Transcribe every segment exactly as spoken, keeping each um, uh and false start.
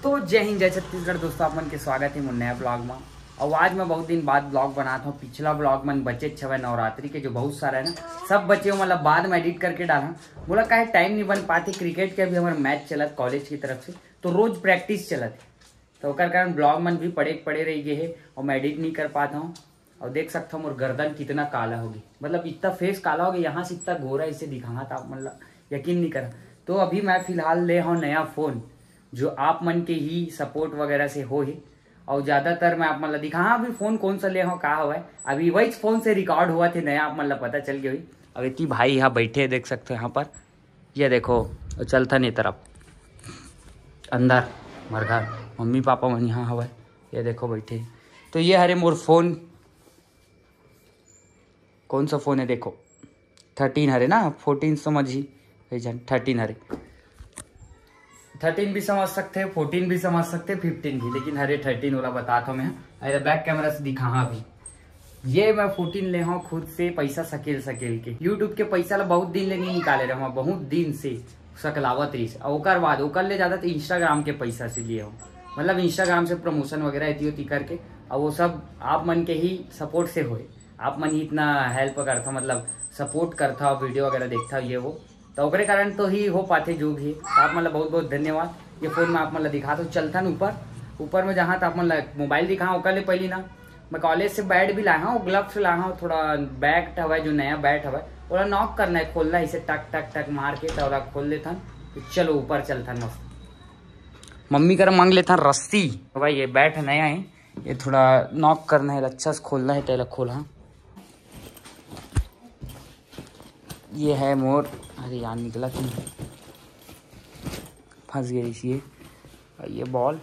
तो जय हिंद, जय छत्तीसगढ़ दोस्तों, आप मन के स्वागत है मोर नया ब्लॉग में। और आज मैं बहुत दिन बाद ब्लॉग बनात हूँ। पिछला ब्लॉग मन बचे हवय नवरात्रि के, जो बहुत सारा है ना, सब बचे हो, मतलब बाद में एडिट करके डाला। बोला काहे टाइम नहीं बन पाते, क्रिकेट के अभी हमारा मैच चलत कॉलेज की तरफ से, तो रोज प्रैक्टिस चलत है, तो ओकर कारण ब्लॉग मन भी पड़े पड़े रह गए है और मैं एडिट नहीं कर पाता हूँ। और देख सकता हूँ मोर गर्दन कितना काला होगी, मतलब इतना फेस काला होगी, यहाँ से इतना गोरा इसे दिखाना था आप, मतलब यकीन नहीं करा। तो अभी मैं फिलहाल ले हूँ नया फ़ोन, जो आप मन के ही सपोर्ट वगैरह से हो ही। और ज़्यादातर मैं आप मन ला दिखा, हाँ, अभी फ़ोन कौन सा ले हूँ, का हुआ है, अभी वही फ़ोन से रिकॉर्ड हुआ थे नया, आप मन ला पता चल गया हुई। अब इतनी भाई यहाँ बैठे देख सकते हो यहाँ पर, ये देखो, वो चलता नहीं तरफ अंदर मरघर, मम्मी पापा मन यहाँ हवय, ये देखो बैठे। तो ये हरे मोर फ़ोन, कौन सा फ़ोन है, देखो थर्टीन हरे ना, फोर्टीन समझ ही, कई झन थर्टीन हरे। थर्टीन भी समझ सकते हैं, फोर्टीन भी समझ सकते हैं, फिफ्टीन भी, लेकिन हरे थर्टीन वाला बता था मैं। अरे बैक कैमरा से दिखा, हाँ भी, ये मैं फोर्टीन ले हूँ खुद से पैसा सकेल सकेल के। यूट्यूब के पैसा ला बहुत दिन ले नहीं निकाले रहे हूँ, बहुत दिन से सकलावत रहीस। और ओकर बाद ओकर ले ज़्यादा तो इंस्टाग्राम के पैसा से लिए हूँ, मतलब इंस्टाग्राम से प्रमोशन वगैरह एती ओती करके। और वो सब आप मन के ही सपोर्ट से होए, आप मन ही इतना हेल्प करता, मतलब सपोर्ट करता, वीडियो वगैरह देखता ये वो, तो ओकरे कारण तो ही हो पाते जो भी। तो आप मन ला बहुत बहुत धन्यवाद। ये फ़ोन में आप मन ला दिखा दो, चलथन ऊपर, ऊपर में जहाँ तो आप मन ला मोबाइल दिखा, ओकर ले पहली ना मैं कॉलेज से बैट भी लाया हूँ, ग्लव्स लाया हूँ, थोड़ा बैट हवा जो नया बैट हवा, ओला नॉक करना है, खोलना है इसे टक टक टक मार के, तो ओला खोल लेथन। तो चलो ऊपर चलथन मस्त। मम्मी करा मांग लेथन रस्सी। भाई ये बैट नया है, ये थोड़ा नॉक करना है, अच्छा से खोलना है, तेला खोल, हाँ। ये है मोर, अरे यार निकला क्यों, फंस गया इसी। और ये बॉल,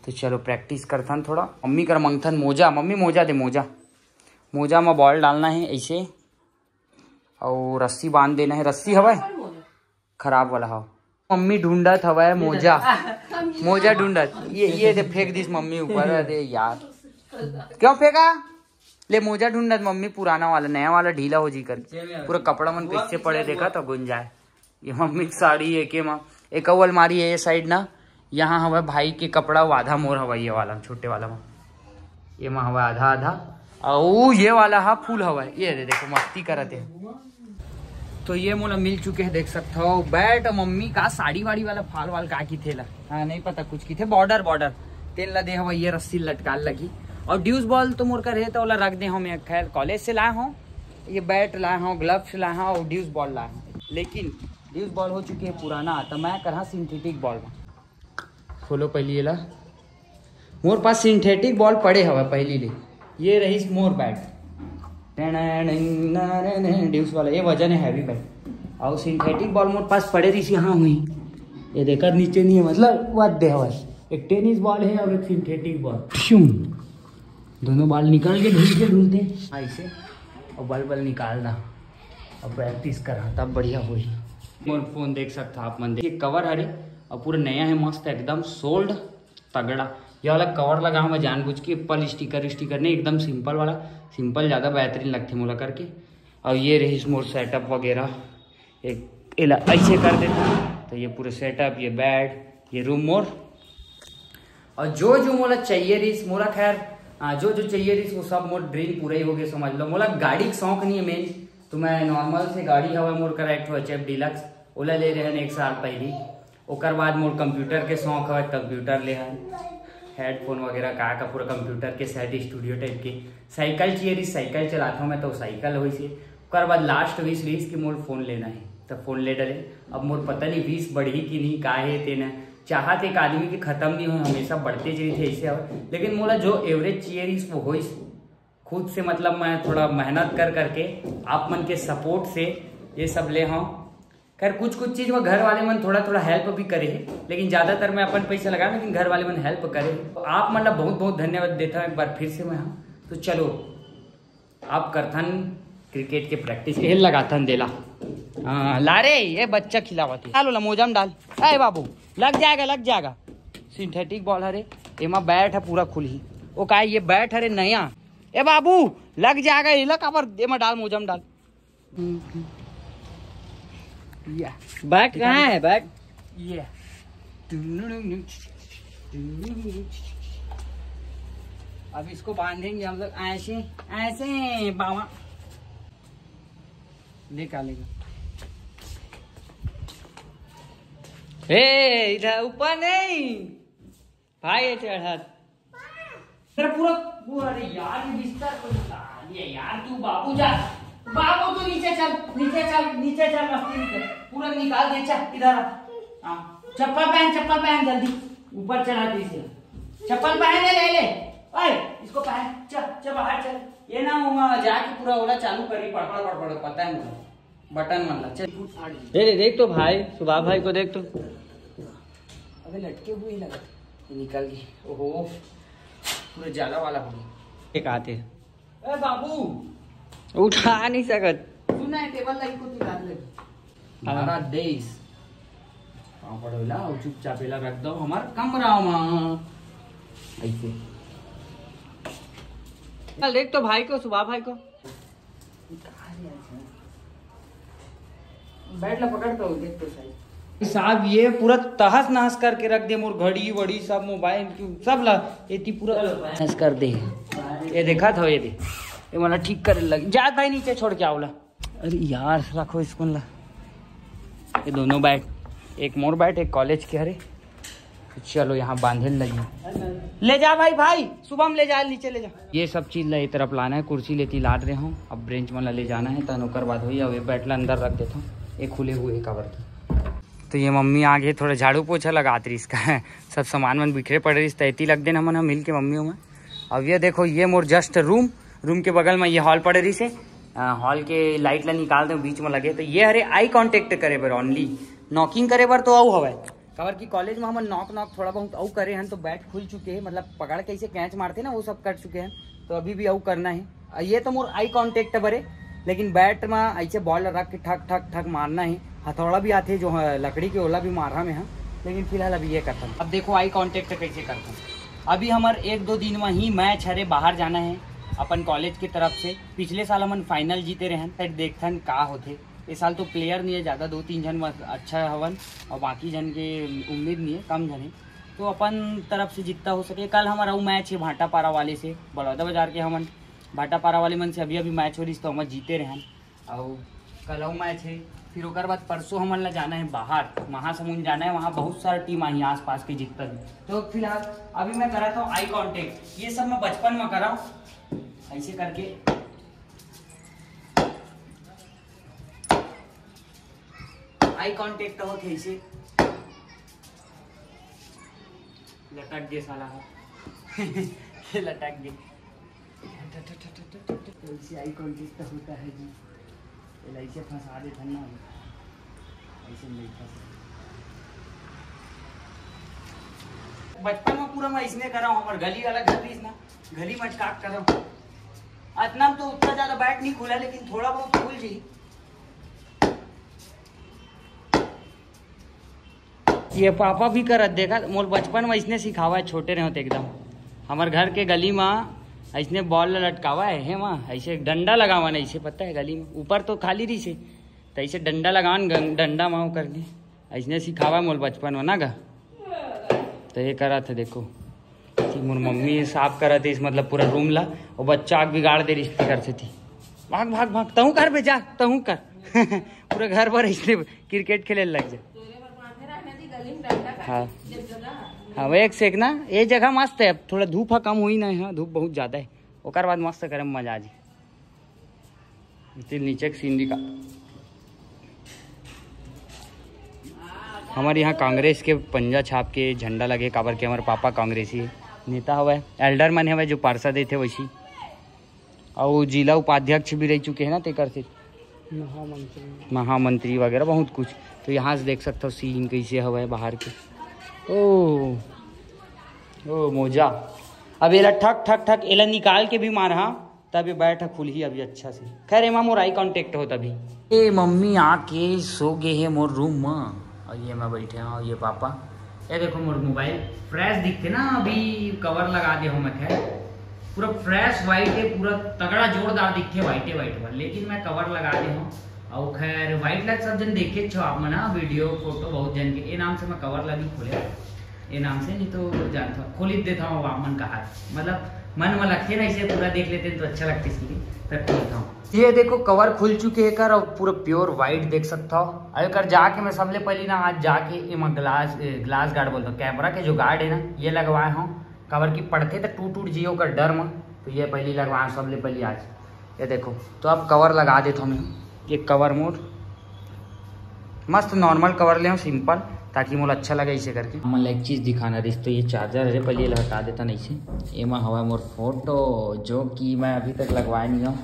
तो चलो प्रैक्टिस करथन थोड़ा। मम्मी करा मांगथन मोजा, मम्मी मोजा दे, मोजा, मोजा में बॉल डालना है ऐसे, और रस्सी बांध देना है, रस्सी हवय खराब वाला हव। मम्मी ढूंढत हवय मोजा, मोजा ढूंढत, ये ये दे फेंक दिस मम्मी ऊपर। अरे यार क्यों फेंका? ले मोजा ढूंढत मम्मी पुराना वाला, नया वाला ढीला हो जी कर। पूरा कपड़ा मन कैसे पड़े देखा तो गुंजाए। ये मम्मी के साड़ी है के माँ, एक अउ अलमारी है ये साइड ना, यहाँ हवय भाई के कपड़ा, आधा मोर हवय ये वाला छोटे वाला में, ये में हवय आधा आधा, और ये वाला हा फुल हवय। ये दे देखो मस्ती करत है। तो ये मोला मिल चुके हैं, देख सकते हो बैट। मम्मी का साड़ी वाड़ी वाला फाल वाल का की थेला, हाँ नहीं पता कुछ की थे, बॉर्डर बॉर्डर तेल ला दे हवा, ये रस्सी लटकाल लगी। और ड्यूस बॉल तो मोर कर है तो ओला रख दे हूँ मैं, खैर कॉलेज से लाया हूँ, ये बैट लाया हूँ, ग्लव्स लाया हूँ और ड्यूस बॉल लाया हूँ, लेकिन ड्यूस बॉल हो चुकी है पुराना, तो मैं करा सिंथेटिक बॉल में। खोलो पहली ये ला। मोर पास सिंथेटिक बॉल पड़े हवा पहली ले, ये रहीस मोर बैट, ड्यूस वाला, ये वजन है हैवी बैट। और सिंथेटिक बॉल मोर पास पड़े रहीस यहाँ हुई, ये देखा नीचे नहीं है, मतलब वत दे हवा। एक टेनिस बॉल है और एक सिंथेटिक बॉल। शुम, दोनों बॉल निकल के ढूंढते ढूंढते हाँ इसे, और बॉल बॉल निकालना, अब प्रैक्टिस करा तब बढ़िया होही। मोर फोन देख सकता आप मन, देखिए कवर हरे और पूरा नया है, मस्त एकदम सोल्ड तगड़ा। ये वाला कवर लगा मैं जानबूझ के, एप्पल स्टिकर स्टिकर नहीं, एकदम सिंपल वाला, सिंपल ज़्यादा बेहतरीन लगते मोला करके। और ये रहीस मोर सेटअप वगैरह, एक एला ऐसे कर देता तो ये पूरे सेटअप, ये बेड, ये रूम मोर। और जो जो मोला चाहिए रहीस मोला, खैर हाँ, जो जो चाहिए रहीस वो सब मोर ड्रीम पूरा ही हो गया, समझ लो। मोला गाड़ी का शौक नहीं है मेन, तो मैं नॉर्मल से गाड़ी हवा मोर करा एक ठो एच एफ डिलक्स, ओला ले रहे हैं एक साल पहली। ओकर बाद मोर कंप्यूटर के शौक हवय, कंप्यूटर ले हन, हेडफोन वगैरह का का पूरा कंप्यूटर के सेट, स्टूडियो टाइप के। साइकिल चाहिए रही, साइकिल चलाता हूँ मैं, तो साइकिल होई से। ओकर बाद लास्ट विश रहीस कि मोर फोन लेना है, तो फोन ले डले। अब मोर पता नहीं विश बढ़ी कि नहीं, का है तेना। चाहत एक आदमी के खत्म नहीं हो, हमेशा बढ़ते चली थे ऐसे हवय। लेकिन मोला जो एवरेज चाहिए रहीस वो होइस। खुद से मतलब मैं थोड़ा मेहनत कर करके आप मन के सपोर्ट से ये सब ले हूँ। खैर कुछ कुछ चीज में घर वाले मन थोड़ा थोड़ा हेल्प भी करे है, लेकिन ज्यादातर मैं अपन पैसा लगा, लेकिन घर वाले मन हेल्प करे। तो आप मतलब बहुत बहुत धन्यवाद देता हूँ एक बार फिर से मैं। हाँ, तो चलो आप करथन क्रिकेट के प्रैक्टिस, ये लगाथन देला। हाँ, ला रे, ये बच्चा खिलावत है। डाल ओला मोजा में डाल। ए बाबू, लग जाएगा, लग जाएगा। सिंथेटिक बॉल हरे, एमा बैट है पूरा खुलही। ओ का ये बैट हरे नया। ए बाबू, लग जाएगा, एला काबर एमा डाल, मोजा में डाल। या। बैट कहाँ है, बैट? ये। अब इसको बांधेंगे हम लोग ऐसे, ऐसे बावा। निकालेगा। ए, इधर ऊपर नहीं भाई, ये चढ़त। तेरा पूरा, पूरा, अरे यार, ये बिस्तर को निकाल दिया यार। तू बाबू जा, बाबू तू नीचे चल, नीचे चल, नीचे चल, मस्ती नहीं कर। पूरा निकाल दे, चल इधर आ। हाँ, चप्पल पहन, चप्पल पहन जल्दी, ऊपर चढ़ा दे इसे। चप्पल पहन ले, ले ले। ओए, इसको पहन, चल चल बाहर चल। ये ना वो वहाँ जाके पूरा ओला चालू करी, पड़पड़ पड़पड़, पता है मुझे। बटन मन ला चल। ये दे, देख तो भाई, सुभाष भाई को देख तो। अबे लटके हुए ही लगा। ये निकल गई। ओहो, पूरा जाला वाला हो गया। एक आते। ए बाबू, उठा नहीं सकत। सुन ना, ये टेबल ला इको निकाल ले। हमारा देश। पाँव पड़ो ला, और चुपचाप एला रख दो हमार कमरा में। ऐसे। चल देख तो भाई को, सुभाष भाई को। बैठ ला, पकड़ तो, देख तो सही। साहब, ये पूरा तहस नहस करके रख दे मोर घड़ी वड़ी, सब मोबाइल की, सब ला, एती पूरा तहस कर दे। ये देखा था, ये दे, ये वाला ठीक करे लग जा भाई, नीचे छोड़ के आवला। अरे यार, रखो इसको ला। ये दोनों बैट, एक मोर बैट, एक कॉलेज के। अरे चलो, यहाँ बांधे लगी। ले जा भाई, भाई, सुबह में ले जा, नीचे ले जा। ये सब चीज ला ये तरफ लाना है, कुर्सी लेती लाद रहे हूँ। अब ब्रेंच मन ला ले जाना है, तहन ओकर बाद होई। अब ये बैट ला अंदर रख देता हूँ, ये खुले हुए काबर की। तो ये मम्मी आगे थोड़ा झाड़ू पोछा लगात रही इसका। सब सामान मन बिखरे पड़े रही, तैती लग देना मन मिल के मम्मी में। अब ये देखो, ये मोर जस्ट रूम, रूम के बगल में ये हॉल पड़े रही से। हॉल के लाइट ला निकाल दे, बीच में लगे। तो ये हरे आई कॉन्टेक्ट करे बर, ओनली नॉकिंग करे बर तो आऊ हवय। काबर कि कॉलेज में हमन नॉक नॉक थोड़ा बहुत अउ करे हन, तो बैट खुल चुके हैं, मतलब पकड़ के ऐसे कैच मारते ना, वो सब कट चुके हैं, तो अभी भी अउ करना है। अ, ये तो मोर आई कॉन्टेक्ट बरे, लेकिन बैट में ऐसे बॉल रख के ठक ठक ठक मारना है। हथौड़ा भी आते जो, हाँ, लकड़ी के, ओला भी मारा में, हाँ, लेकिन फिलहाल अभी ये करता हूँ। अब देखो आई कॉन्टेक्ट कैसे करता हूँ। अभी हमार एक दो दिन में ही मैच हरे, बाहर जाना है अपन कॉलेज की तरफ से। पिछले साल हमन फाइनल जीते रहन, फिर देखथन का होथे। ये साल तो प्लेयर नहीं है ज़्यादा, दो तीन जन बस अच्छा हवन और बाकी जन के उम्मीद नहीं है, कम जन है। तो अपन तरफ से जितना हो सके। कल हमारा वो मैच है भाटापारा वाले से, बलौदा बाजार के हमन भाटापारा वाले मन से अभी अभी मैच हो रही, तो हम जीते रहन। और कल वो मैच है, फिर ओकर बाद परसों हमन ला जाना है बाहर, महासमुंद जाना है, वहाँ बहुत सारा टीम आई आसपास के जितना भी। तो फिलहाल अभी मैं करा था आई कॉन्टेक्ट, ये सब मैं बचपन में करा हूँ, ऐसे करके आई कॉन्टेक्ट होत हे इसे। लटक गे साला हा। ये लटक गे। ऐसे आई कॉन्टेक्ट होता है जी। एला ऐसे फंसा देथन ना, ऐसे नहीं फंसा। बचपन में पूरा मैं इसने करा हूँ, हमार गली वाला घर भी ना, गली में अटका करा हूँ। अतना तो उतना ज्यादा बैट नहीं खुला, लेकिन थोड़ा बहुत खुल जी। ये पापा भी करत, देखा, मोर बचपन में इसने सिखावा है, छोटे रहे तो एकदम। हमार घर के गली में ऐसने बॉल ला लटकावा है, है वहाँ ऐसे डंडा लगावा ना, ऐसे पता है गली में ऊपर तो खाली रही से, तो ऐसे डंडा लगावा न, गं-, डंडा माओ करके ऐसने सिखावा है मोर बचपन में ना गा। तो ये करा था, देखो कि मोर मम्मी साफ करा थी, मतलब पूरा रूम ला, वो बच्चा आग बिगाड़ दे रही थी, कर से थी। भाग, भाग, भाग, तहूँ कर बे, जा, तहूँ कर। पूरा घर भर इसने क्रिकेट खेले लग जा। हाँ। हाँ, वो एक से एक ना, ये जगह मस्त है। अब थोड़ा धूप हा कम हुई ना, हाँ, धूप बहुत ज्यादा है, ओकर बाद मस्त करे में मजा आ जी। इतने नीचे के सीन दिखा। हमारे यहाँ कांग्रेस के पंजा छाप के झंडा लगे, काबर के हमारे पापा कांग्रेसी नेता हवे, एल्डर मन हवे जो पार्षद थे वैसी, और जिला उपाध्यक्ष भी रह चुके हैं ना, तेकर से महामंत्री। महामंत्री वगैरह बहुत कुछ। तो यहाँ से देख सकते हो सीन कैसे हवे बाहर के। ओ, ओ मोजा, अब एला ठक ठक ठक एला निकाल के भी मारहा, तब ये बैठ खुलही अभी अच्छा से। खैर, एमा मोर आई कॉन्टेक्ट हो तभी। ए मम्मी आके सो गे हे मोर रूम में, और ये मैं बैठे हूँ, ये पापा। ये देखो मोर मोबाइल फ्रेश दिखते ना, अभी कवर लगा दे हो मैं। खैर, पूरा फ्रेश व्हाइट है, पूरा तगड़ा जोरदार दिखते व्हाइट है, व्हाइट वाला, लेकिन मैं कवर लगा दे हूँ। अउ खैर, वाइल्ड लाइफ सब जन देखे छो आप मन, हाँ, वीडियो, फोटो बहुत जन के। ए नाम से मैं कवर ला भी खोले, ए नाम से नहीं तो जानता, खोली देता हूँ आप मन का हाथ, मतलब मन में लगते ना, इसे पूरा देख लेते हैं तो अच्छा लगता इसलिए, तब खोलता हूँ। ये देखो, कवर खुल चुके हैं कर, और पूरा प्योर वाइट देख सकता हो। अब कर जाके मैं सबले पहली ना, आज जाके एमा ग्लास, ग्लास गार्ड बोलता हूँ, कैमरा के जो गार्ड है ना, ये लगवाए हूँ, कवर की पड़ते तो टूट टूट जियो कर डर में, तो ये पहली लगवाए हूँ सबले पहली आज। ये देखो, तो अब कवर लगा देता हूँ मैं। ये कवर मोर मस्त नॉर्मल कवर ले हूँ, सिंपल, ताकि मोला अच्छा लगे इसे करके। मैं एक चीज दिखाना रहिस, तो ये चार्जर है, पहले ये हटा देता नहीं से। एमा हवा मोर फोटो, जो कि मैं अभी तक लगवाए नहीं हूँ,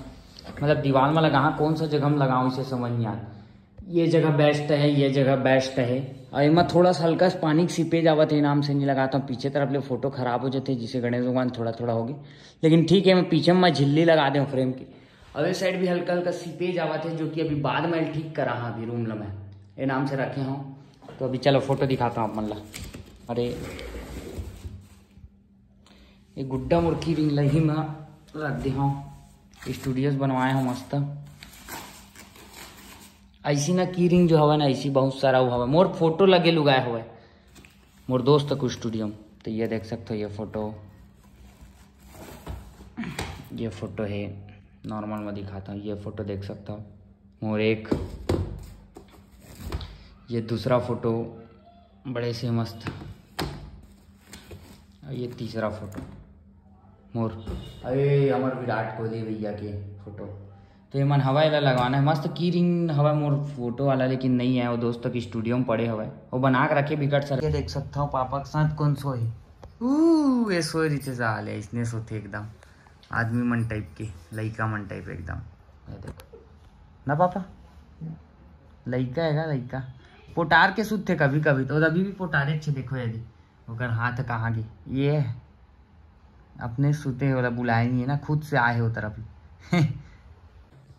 मतलब दीवार में लगा, हाँ, कौन सा जगह में लगाऊँ इसे समझ नहीं आता। ये जगह बेस्ट है, ये जगह बेस्ट है। और एमा थोड़ा सा हल्का सा पानी सीपेज आवत है, नाम से नहीं लगाता हूँ, पीछे तरफ ले फोटो खराब हो जाते हैं, जिसे गणेश भगवान थोड़ा थोड़ा होगी। लेकिन ठीक है, मैं पीछे में झिल्ली लगा दे फ्रेम की। और ये साइड भी हल्का हल्का सीपेज आवत है, जो कि अभी बाद में ठीक करा हाँ, अभी रूम ला मैं ये नाम से रखे हूँ। तो अभी चलो फोटो दिखाता हूँ आप मन ला। अरे, ये गुड्डा मुर्खी रिंग लही में रख दे हूँ, स्टूडियोज बनवाए हूँ मस्त। ऐसी ना की रिंग जो हवा ना, ऐसी बहुत सारा वो हवा, मोर फोटो लगे लुगाए हुए मोर दोस्त कुछ स्टूडियो में। तो ये देख सकते हो, ये फोटो, ये फोटो है, नॉर्मल में दिखाता हूँ। ये फोटो देख सकता हूँ, और एक ये दूसरा फोटो बड़े से मस्त, और ये तीसरा फोटो मोर, अरे, हमर विराट कोहली भैया के फोटो। तो ये मन हवा एला लगवाना है, मस्त की रिंग हवा मोर फोटो वाला, लेकिन नहीं है, वो दोस्त के स्टूडियो में पड़े हवे, वो बना के रखे बिकट सर। ये देख सकता हूँ, पापा के साथ कौन सोए, ऊ, ये सोए रहिथे साले, इसने सोते एकदम आदमी मन टाइप के, लइका मन टाइप एकदम। ये देखो ना पापा, लइका है का, लइका। पोटार के सुते कभी कभी, तो अभी भी पोटारे अच्छे देखो, यदि ओकर हाथ कहाँ गे, ये अपने सुते वाला बुलाए नहीं है ना, खुद से आए हो तरफ ही।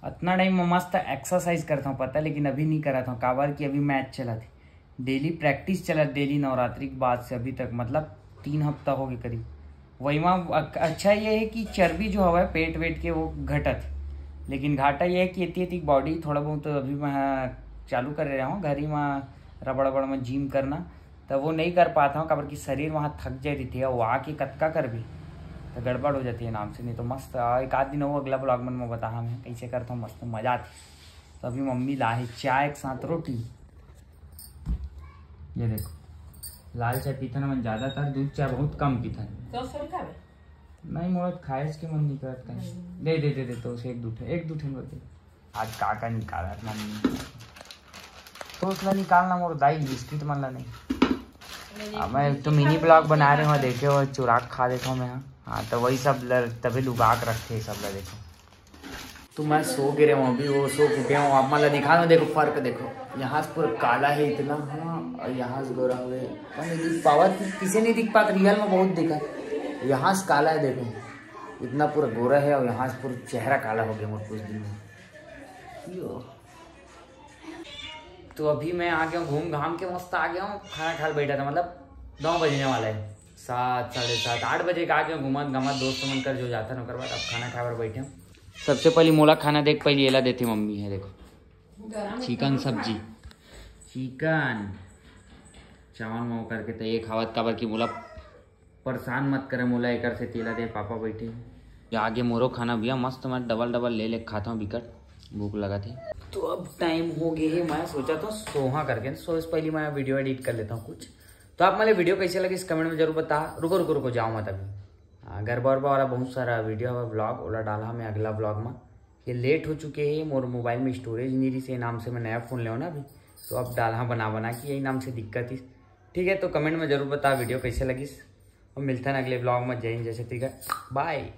अतना टाइम में मस्त एक्सरसाइज करता हूँ पता, लेकिन अभी नहीं करता हूँ, काबर कि अभी मैच चलत है, डेली प्रैक्टिस चलत, डेली नवरात्रि के बाद से अभी तक, मतलब तीन हफ्ता हो गए करीब। वही में अक-, अच्छा ये है कि चर्बी जो हवा है पेट वेट के, वो घटत है, लेकिन घाटा ये है कि इतनी इतनी बॉडी थोड़ा बहुत तो अभी मैं चालू कर रहा हूँ, घर ही में रबड़ रबड़ में जिम करना, तो वो नहीं कर पाता हूँ, काबर कि शरीर वहाँ थक जाए रहिथे, वो आके कतका करबी, तो गड़बड़ हो जाती है नाम से। नहीं तो मस्त, आ, एक आध दिन वो अगला ब्लॉग मन में बता हमें कैसे करता हूँ, मस्त मजा आती। तो अभी मम्मी ला है चाय के साथ रोटी, ये देखो, लाल चाय पीथन मन ज्यादातर, दूध चाय बहुत कम पीथन। तो सुन खावे? नहीं, मोर खाए के मन नहीं करत कहीं। दे दे दे दे, तो उसे एक दू ठे, एक दू ठे बोल दे। आज का का निकालत मम्मी? तो उसला निकालना मोर दाई, बिस्किट मन ला नहीं। अब मैं एक तो मिनी ब्लॉग बना रहे हो, देखे हो, चुरा के खा देता हूँ मैं। हाँ, हाँ, तो वही सब ल-, तभी लुगा के रखते हैं सब ला, देखो। तो मैं सो गिरे हूँ अभी, वो सो के उठे हूँ। आप मन ला दिखा दो, देखो फर्क देखो, यहाँ से पूरा काला है इतना, हाँ, और यहाँ से गोरा हुए। पर नहीं दिख पावत, किसे नहीं दिख पात, रियल में बहुत दिखा। यहाँ से काला है देखो, इतना पूरा गोरा है और यहाँ से पूरा चेहरा काला हो गया मोर कुछ दिन में। यो। तो अभी मैं आ गया हूँ घूम घाम के, मस्त आ गया हूँ, खाना खा बैठा था, मतलब नौ बजने वाला है, सात, साढ़े सात, आठ बजे का आ गया हूँ घूमत घामत, दोस्त मन कर जो जाता ना, ओकर बाद अब खाना खाए बर बैठे हूँ। सबसे पहले मोला खाना देख, पहले एला देती मम्मी है, देखो, गरम चिकन एकदम सब्जी, चिकन चावल में वो करके, तो ये खावत काबर कि मोला परेशान मत करे मोला, एकर से तेला दे पापा बैठे। ये आगे मोरो खाना भैया, मस्त मैं डबल डबल ले ले खाता हूँ, बिकट भूख लगा थे। तो अब टाइम हो गए है, मैं सोचा था सोहा करके, सो इस पहली मैं वीडियो एडिट कर लेता हूँ कुछ। तो आप मन ला वीडियो कैसे लगिस कमेंट में जरूर बता। रुको रुको रुको, जाओ मत अभी। हाँ, गरबा उरबा वाला बहुत सारा वीडियो है, ब्लॉग ओला डाला मैं अगला ब्लॉग में। ये लेट हो चुके है, मोर मोबाइल में स्टोरेज नहीं रही से नाम से मैं नया फोन ले ना अभी, तो अब डाला बना बना के यही नाम से दिक्कत ही। ठीक है, तो कमेंट में जरूर बता वीडियो कैसे लगिस, और मिलता है अगले ब्लॉग में। जय हिंद, जय छत्तीसगढ़, बाय।